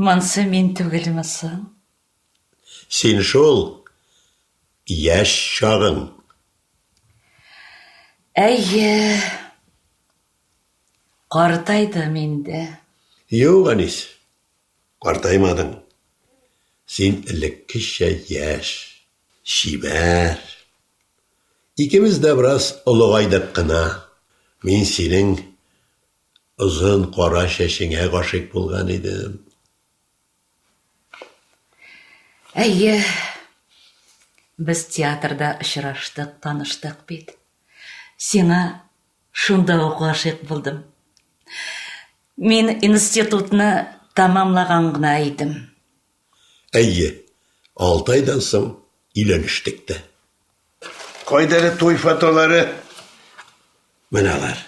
Монсы мин түгелме соң? Син шул яшь чагың. Әйе. Картайдым инде. Юк, Әнис, картаймадың. Син элеккечә яшь, чибәр. Икебез дә бераз олыгайдык кына. Мин синең озын кара чәчеңә гашыйк булган идем. Әйе, без театрда очраштык, таныштык бит. Сиңа шунда ук гашыйк булдым. Мин институтны тәмамлаган гына идем. Әйе, алты айдан соң өйләнештек тә. Кайда әле туй фотолары? Менә алар.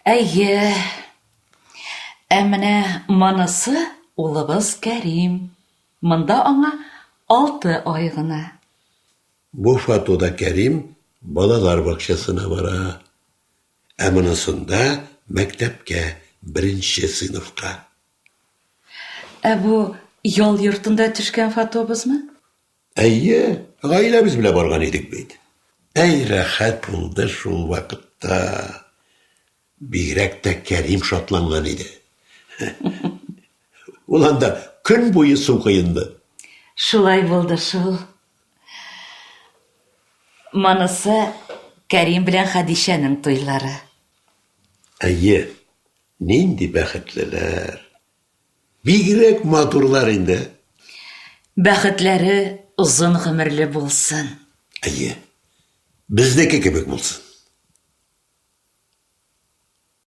Әйе. Ә менә монысы улыбыз Кәрим. Монда аңа 6 ай гына. Бу фотода Кәрим балалар бакчасына бара. Ә монысында мәктәпкә, беренче сыйныфка. Ә бу ял йортында төшкән фотобызмы? Әйе, гаиләбез белән барган идек бит. Әй, рәхәт булды шул вакытта. Бигрәк тә Кәрим шатланган иде. Ул анда көн буе су коенды. Шулай булды шул. Монысы Кәрим белән Хәдичәнең туйлары. Әйе, нинди бәхетлеләр. Бигрәк матурлар инде. Бәхетләре озын гомерле булсын. Әйе. Безнеке кебек булсын.